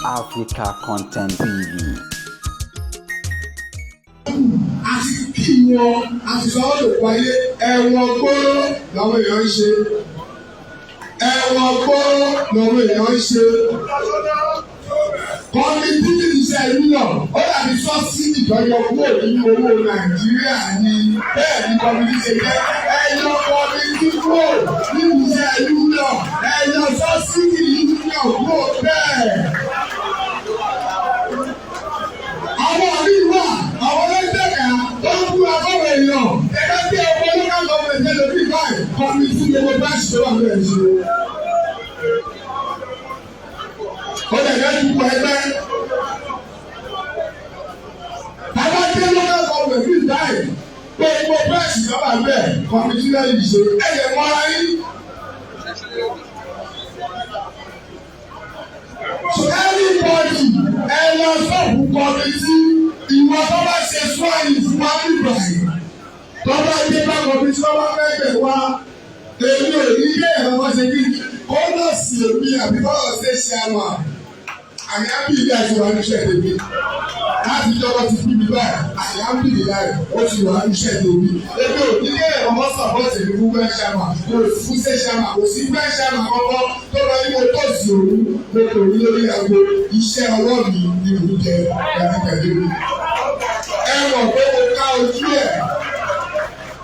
Africa Content TV. Àti kí wọn àti sọ wọn lè wáyé. Ẹ̀wọ̀n gbóró làwọn èèyàn ń ṣe, ẹ̀wọ̀n gbóró làwọn èèyàn ń ṣe. Committee iṣẹ́ union, ó dàbí subsidy tó yọ kúrò nínú owó Nàìjíríà ni. Bẹ́ẹ̀ ni committee ṣe jẹ́. Ẹ yọ committee kúrò nínú iṣẹ́ union, ẹ yọ subsidy union kúrò bẹ́ẹ̀. Àwọn míì wà, àwọn ọlọ́dẹ̀ká tó ń kú afọ́wọ́ èèyàn ẹgbẹ́ tí ọkọ̀ local government ẹ̀ lórí báyìí, committee gbogbo branch tó wà lóye ṣe. Ó lè fẹ́ dupò ẹgbẹ́. Bàbá dé local government bíi báyìí, gbogbo branch tó wà bẹ́ẹ̀, committee náà yìí ṣe ẹ̀yẹ mọ́ra yín. So everybody, ẹ lọ stop committee. Ìwọ tó bá ṣe sọ́ọ̀yì fún wa nígbà yìí, tó bá dé bá committee, tó bá fẹ́ gbẹ̀ wá, èmi ò ní ilé ẹ̀rọ wọn ṣe kí kó lọ sí èmi àbí bọ́lọ̀ ṣe ṣe àwọn àmì ábìlì àti wà níṣẹ́ tèmi láti ìjọba ti bí mi báyìí. Àmì ábìlì láì ó ti wà níṣẹ́ tèmi. Èmi ò ní ilé ẹ̀rọ wọn support èmi fún bẹ́ẹ̀ ṣàmà, kò fún ṣe ṣàmà, kò sí bẹ́ẹ̀ ṣàmà kọ́kọ́ tó lọ ní mo tó sí òun, mo kò ní lórí aago. Iṣẹ́ ọwọ́ mi ni mò ń jẹ ẹni pẹ̀lú mi. Ẹ mọ̀ pé mo ká ojú ẹ̀,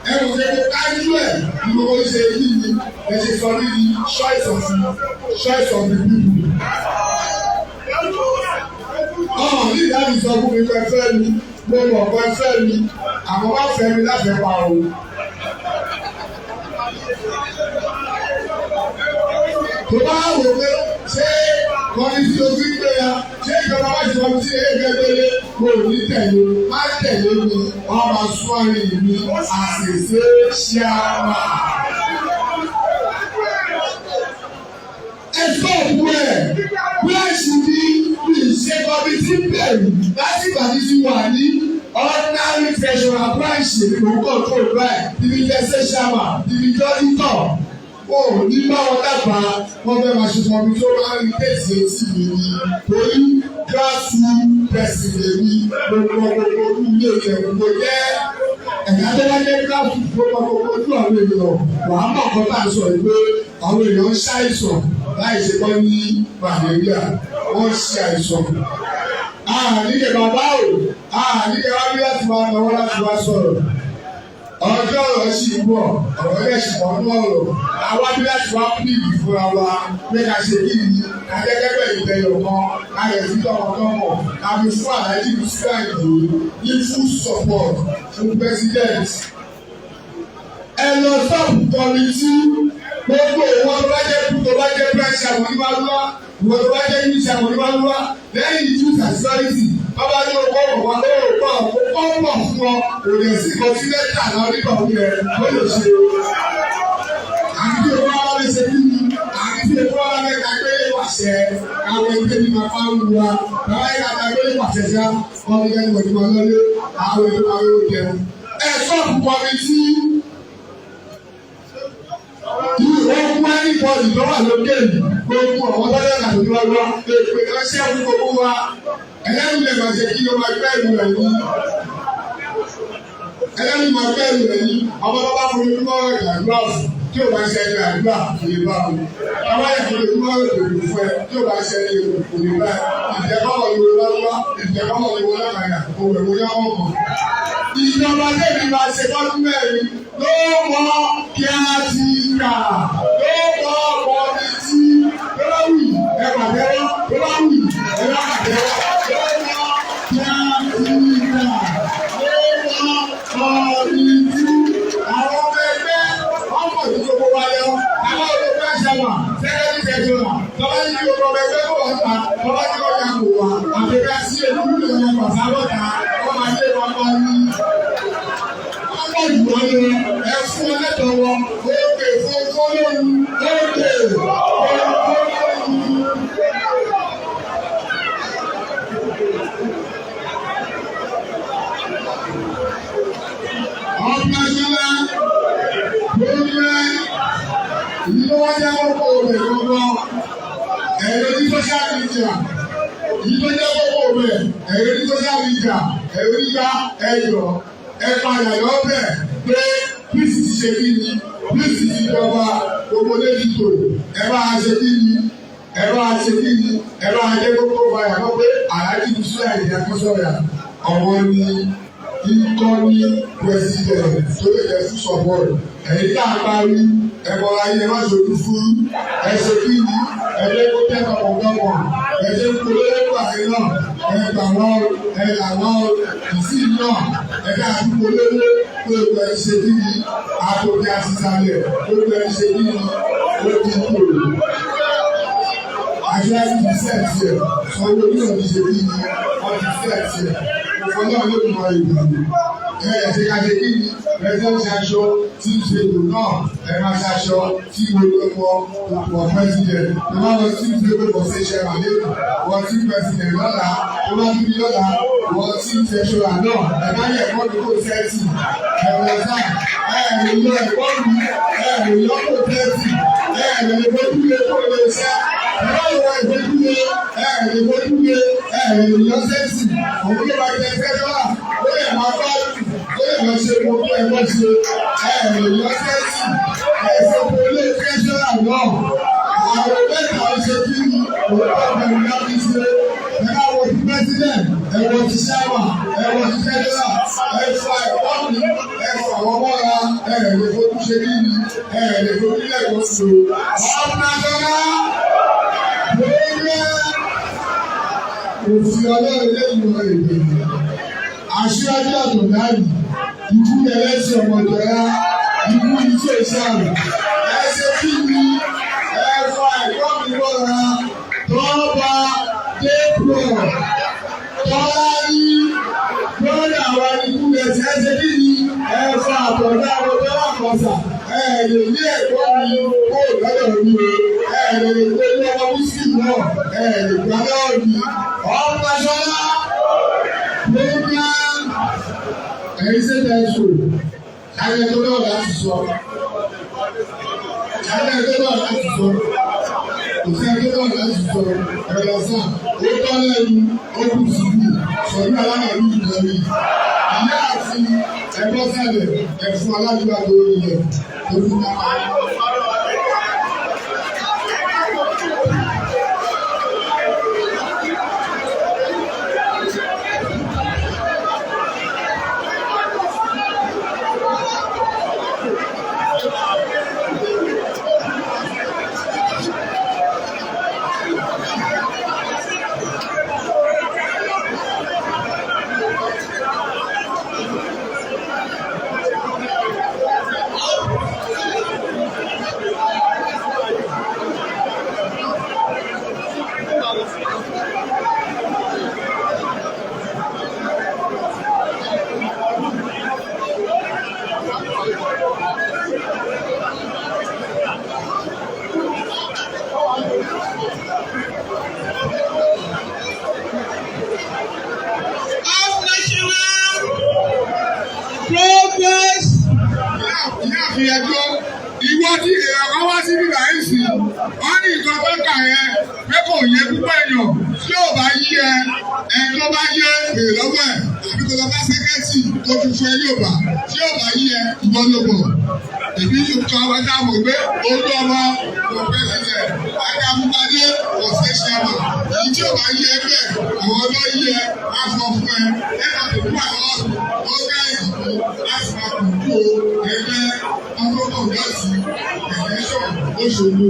ẹ mọ̀ pé mo ká ojú ẹ̀ ní mo ṣe yí ni ẹ ṣe sọ ní choice of the people. Ọ̀hún ní ìdáhùn sọ fún mi pé fẹ́ mi, mo mọ̀ pé fẹ́ mi, àmọ́ bá fẹ́ mi láfẹ́ pa o. Tó bá wò pé ṣé committee òfin gbé ya, ṣé ìjọba bá ṣe committee ẹgbẹ́gbẹ́lé, mo ò ní tẹ̀lé, má tẹ̀lé mi, wọ́n máa sún àárín mi àṣìṣe ṣíàmà. Ẹ sọ̀kú ẹ̀ bíláṣì ní ìṣe committee bẹ̀rù láti ìgbà tí ti wà ní ordinary treasurer branch ní mò ń control báyìí, ibi jẹ́ ṣàmà, ibi jẹ́ auditor. Ó ní báwọn dábàá wọ́n fẹ́ máa ṣe committee tó máa ń rí tẹ̀sí etí mi ni, torí grassroot person lèmi. Gbogbo gbogbo ojú ilé ìjẹun kò jẹ́ ẹ̀yà tó bá jẹ́ grassroot, gbogbo gbogbo ojú àwọn èèyàn wàá mọ̀ kọ́ tá à ń sọ yìí pé àwọn èèyàn ń ṣàìsàn láì ṣe kọ́ ní malaria, wọ́n ń ṣe àìsàn. Àníkè bàbá o, àníkè wá bí láti wá náwó láti wá sọ̀rọ̀. Ọjọ́ ọ̀rọ̀ sì ń bọ̀, ọ̀rọ̀ yẹn sì pọ̀ ní ọ̀rọ̀. Àwa bí láti wá píìlì fúnra wa pé ká ṣe kí ni ká jẹ́ kẹ́kẹ́ ìbẹ̀yọ̀ kan, ká yẹ sí tọmọtọmọ, ká fi fún Alhaji Wasiu Ayinde ní full support fún president. Ẹ lọ stop committee. Gbogbo ìwọ tó bá jẹ́ tó bá jẹ́ branch àwọn onímọ̀lúwà, ìwọ tó bá jẹ́ unit àwọn onímọ̀lúwà, lẹ́yìn youth and security, bàbá ní o kọ́ ọ̀pọ̀ ó kọ́ ọ̀pọ̀ pọ̀ fún ọ, kò lè sí nǹkan tí lẹ́tà náà nígbà òun yẹn ó lè ṣe o. Àti tí o bá wá lè ṣe kí ni, àti tí o bá wá lè ka gbé pàṣẹ àwọn ẹgbẹ́ ní ma fa ń wá bàbá yìí ká gbé pàṣẹ ṣá kọ́ ní kẹ́ni wọ́n ti máa lọ́lé àwọn ètò àwọn ètò jẹun. Ẹ stop committee. Ó kú anybody tó wà lókè yìí, gbogbo àwọn tọ́jà náà tó wá wá èpè kan ṣẹ́ fún gbogbo wa. Ẹlẹ́rìí lè máa ṣe kí ló máa gbẹ́ ìlú rẹ̀ ní. Ẹlẹ́rìí máa gbẹ́ ìlú rẹ̀ ní. Ọmọ tó bá fún mi mọ́ ìgbàdúrà fún tí o bá ṣe ẹni àdúrà kò lè bá wọn. Bàbá yẹn fún mi mọ́ ìgbèrú fún ẹ tí o bá ṣe ẹni èrò kò lè bá ẹ. Ìjẹ́kọ̀ọ́ ni wọ́n lọ́wọ́, ìjẹ́kọ̀ọ́ ni wọ́n lọ́kàyà, òwe wo yá wọ́n mọ̀. Ìjọba tẹ̀mí máa ṣe fọ́dún mẹ́rin ló mọ kí a ti kà, ló mọ committee tó bá wù ẹ pàtẹ́wọ́, tó bá wù ẹ bá pàtẹ́wọ́, ló mọ kí a ti kà, ló mọ committee. Àwọn ọmọ ẹgbẹ́ ọmọ tí gbogbo wa yọ, àwọn olùkọ́ ẹ̀ṣẹ̀ wà sẹ́kẹ́tì tẹ̀síọ̀nà tọ́ba ní kí gbogbo ọmọ ẹgbẹ́ kó wọ́n ta, tọ́ba ní kó yà kó wa àti ká sí èlú ìlú ọmọ pàṣẹ ọmọ ayé wa máa ní ọmọ ìwọ ni ẹ fún ọ lẹ́tọ̀ọ́ wọn, ó pè fún fọlọ́run, ó pè fọlọ́run. Ọ̀pọ̀lọpọ̀ gbogbo ìlú tó wá jẹ́ kókó rẹ̀ gbogbo ẹ̀rọ ní social media. Yìí tó jẹ́ kókó rẹ̀, ẹ̀rọ ní social media, ẹ̀rọ nígbà ẹ̀yọ̀, ẹ padà lọ́bẹ̀ pé peace ti ṣe kí ni, peace ti jọba, gbogbo lẹ́yìn tó, ẹ bá a ṣe kí ni, ẹ bá a ṣe kí ni, ẹ bá a jẹ́ kókó báyà kó pé Aláàjì Wasiu Ayinde Akínsọ́yà ọ̀wọ́n ní incoming president tó lè jẹ́ fún support. Ẹ̀yin tá a parí ẹ̀bọ̀ ayé má ṣojú fún ẹ ṣe kí ni, ẹ jẹ́ kó tẹ́ tọkàntọkàn, ẹ jẹ́ kó lóye pàṣẹ náà, ẹ gbà wọ́n, ẹ là wọ́n ìsìn náà, ẹ ká àdúgbò lówó tó gbẹ ṣe kí ni, àtòkè àtìsàlẹ̀ tó gbẹ ṣe kí ni, ó ti kú o. Aṣáájú ti sẹ́ẹ̀tì ẹ̀, sanwó ní òní ṣe kí ni, wọ́n ti sẹ́ẹ̀tì ẹ̀, òfò náà ló mọ ìgbà. Ẹ ẹ̀ ṣe ká ṣe kí ni, ẹjọ́ ṣaṣọ tí ń ṣe lò náà, ẹ máa ṣaṣọ tí gbogbo ọmọ president ẹ máa lọ sí ìṣègùn for ṣe ṣe àlékún wọ́n tí president lọ́la tó bá tún bí lọ́la wọ́n tí treasurer náà, ẹ má yẹ ẹ̀kọ́ mi kó sẹ́ẹ̀tì ẹ̀rọ sáà ẹ̀ lè yọ ẹ̀kọ́ mi, ẹ̀ lè yọ kó sẹ́ẹ̀tì, ẹ̀ lè fojú lé kó lè ṣẹ́ ẹ̀ lè fojú lé, ẹ̀ lè fojú lé, ẹ̀ lè yọ sẹ́ẹ̀tì. Òun ló máa jẹ treasurer, ó yẹ máa bá ó yẹ máa ṣe gbogbo ẹ̀kọ́ ṣe, ẹ̀ lè yọ sẹ́ẹ̀tì ẹ̀sẹ̀ kò lè treasurer náà. Àwọn mẹ́ta ṣe kí ni òun bá bẹ̀rù láti ṣe. Ẹ bá wọ ti president, ẹ wọ ti ṣáwà, ẹ wọ ti treasurer, ẹ fa ẹ̀kọ́ mi, ẹ fà wọ́n mọ́ra, ẹ lè fojú ṣe kí ni, ẹ lè fojú lẹ́kọ̀ọ́ so. Ọ̀nàdọ́lá lórí òfin ọlọ́run lẹ́yìn ọ̀rọ̀ èdè aṣíwájú àtọ̀dá yìí, ikú ẹlẹ́sìn ọmọdéra, ikú iṣẹ́ ìṣàrò, ẹ ṣe kí ni, ẹ fa ẹ̀kọ́ mi mọ́ra tọ́ba dépò tọ́lá ní lórí àwọn ikú ẹ̀sìn. Ẹ ṣe kí ni, ẹ fa àtọ̀dá ọmọdéra kọ̀ọ̀sà, ẹ lè ní ẹ̀kọ́ mi kó lọ́dọ̀ mi o, ẹ lè gbé lọ́wọ́ muslim náà, ẹ lè gbá lọ́wọ́ mi. Ọ̀pọ̀ṣọlá ló ń ẹ̀yin ṣe tẹ̀ ṣò ayé tó náà láti sọ, ayé tó náà láti sọ, kò sí ayé tó náà láti sọ. Ẹ̀rọ lọ́sàn ó tọ́ lẹ́nu, ó kù síbù sọ̀rọ̀ alámàlú ìkọrí ìyá àti ẹ̀gbọ́n sálẹ̀ ẹ̀fún aládùúgbò tó ilẹ̀ tó fi náà. Of national progress. Ìyá àfihàn ẹjọ́ ìwọ tí èèyàn kan wá sí bíbá yìí sí, wọ́n ní nǹkan tó kà yẹn pé kò yẹ púpọ̀ èèyàn. Tí ò bá yí ẹ, ẹ tó bá yé èrè lọ́wọ́ ẹ̀ àbí kò lọ bá sẹ́kẹ́tì tó fi fún ẹ yóò bá tí ò bá yí ẹ, ìwọ ló bọ̀. Èmi yóò kọ́ ọ ká mọ̀ pé olú ọmọ kò president, ajagunpadé kò ṣe ṣẹ́wà. Èyí tí ò bá yí ẹ bẹ́ẹ̀, àwọn ọlọ́ yí ẹ á sọ fún ẹ ẹ máa tó kú àwọn ọ̀gá ìdìbò láti máa kù kú o ẹgbẹ́ ọlọ́kọ̀ láti ẹ̀lẹ́sọ̀ lóṣogbo.